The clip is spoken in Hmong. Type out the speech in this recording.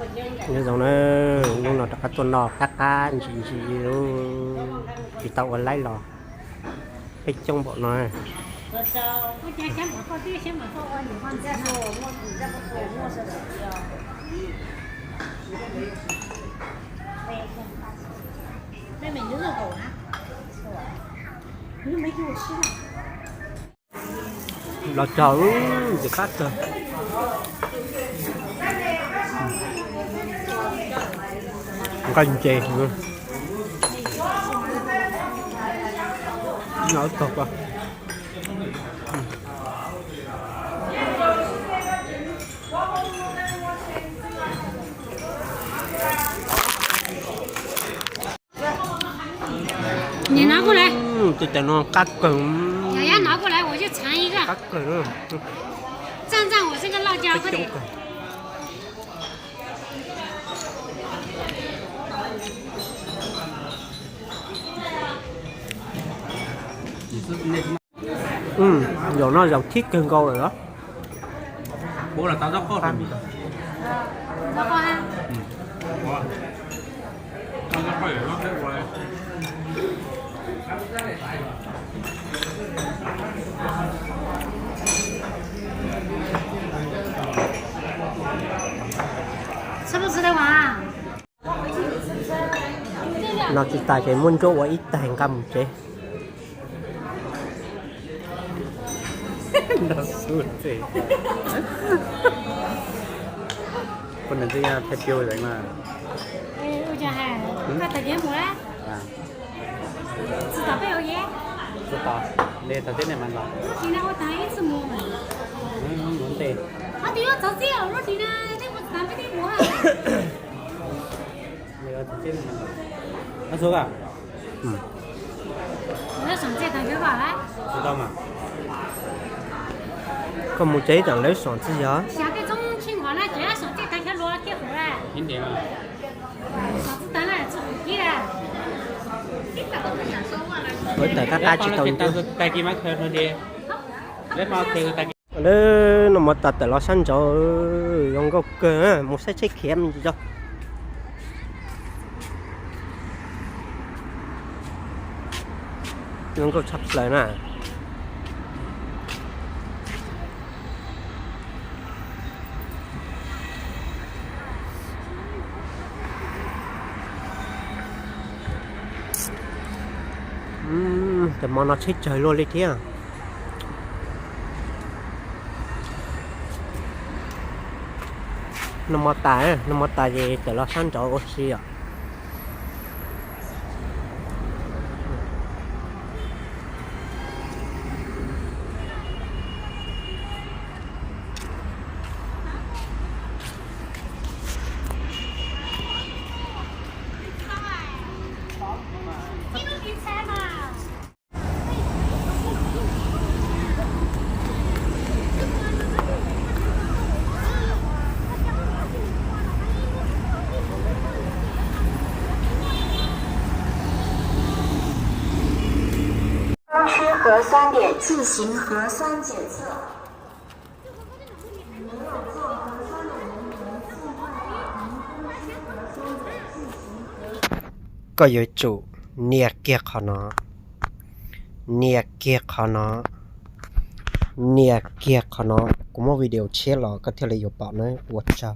Nyob zoo na, hnub no rov qab tuaj noj qab qab ntsim ntsim, tsis tau ua laib los peb coob npaum no. Los cog, tus qab kawg. Nqaij ntses. Los tog ko. Tus cov no qab kawg. Qab kawg. Zaum no zaum thib kawg nkaus lawm los. No tsis tas ces muab ntsuab ua ib taig nqa mus tsev. Nrog xub txij. Poj niam twb yog thaj piu lawm mas. Tsis tau, li thaum tib neeg mas los. Ntej. Li thaum tib neeg mas los. Ab xub a. Koj mus tsev tam lawv som txij yog. Ua tawm qab qab tsis tau. Lawv no mas tas tawm los sab nraud, zoo nkauj kawg, mus saib tsheb khiav me ntsis tso. Zoo nkauj tshaj plaws na. Cov mo no tsheb tsawg luaj li thiab. Noj mov tas, noj mov tas ces tawm los sab nraud ua si os.东区核酸点进行核酸检测。 Koj yuav tsum nias kiag qhov no, nias kiag qhov no, nias kiag qhov no, kuv muab video tshiab los koj thiaj li yuav pom na, ua tsaug.